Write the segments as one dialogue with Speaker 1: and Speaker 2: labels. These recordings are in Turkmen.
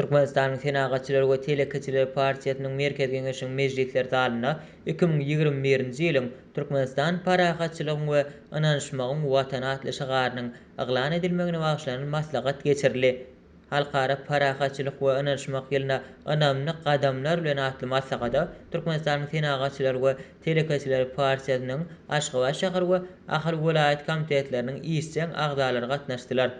Speaker 1: Türkmenistanyň Senagatçylar we telekeçiler partiýasynyň Merkezi Geňeşiniň mejlisler zalynda 2021-nji ýylyň Türkmenistan parahatçylygyň we ynanyşmagyň Watany atly şygarynyň yglan edilmegine bagyşlanan maslahat geçirildi. Halkara parahatçylyk we ynanyşmak ýylyna ynamly gadamlar bilen atly maslahata Türkmenistanyň Senagatçylar we telekeçiler partiýasynyň Aşgabat şäher we Ahal welaýat komitetleriniň işjeň agzalary gatnaşdylar.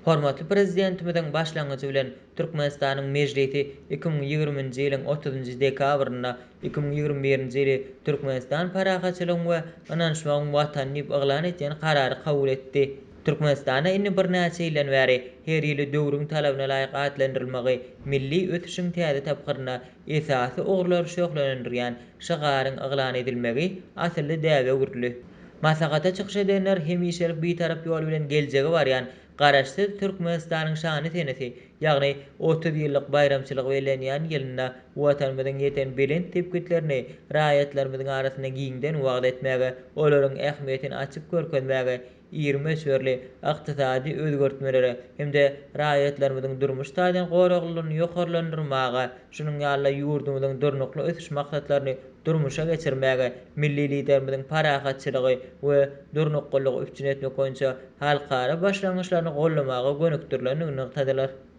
Speaker 1: Hormatly Prezidentimiziň başlangyjy bilen Türkmenistanyň Mejlisi 2020-nji ýylyň otuzynjy dekabrynda 2021-nji ýyly Türkmenistan parahatçylygyň we ynanyşmagyň Watany diýip yglan edýän Karary kabul etdi. Türkmenistanda indi birnäçe ýyldan bäri her ýyly döwrüň talabyna laýyk atlandyrylmagy milli ösüşiň täze tapgyrynda esasy ugurlary şöhlelendirýän şygaryň yglan edilmegi asylly däbe öwrüldi. Maslahata çykyş edenler hemişelik Bitarap ýol bilen geljege barýan Garaşsyz Türkmenistanyň şanly senesi, ýagny 30 ýyllyk baýramçylygy bellenýän ýylynda Watanymyzyň ýeten belent sepgitlerini raýatlarymyzyň arasynda giňden wagyz etmäge, olaryň ähmiýetini açyp görkezmäge, iri möçberli ykdysady özgertmelere hem-de raýatlarymyzyň durmuş taýdan goraglylygyny ýokarlandyrmaga, şunuň ýaly-da ýurdumyzyň durnukly ösüş maksatlaryny durmuşa geçirmäge, milli Liderimiziň parahatçylygy we durnuklylygy üpjün etmek boýunça halkara başlangyçlaryny goldamaga gönükdirilendigini nygtadylar.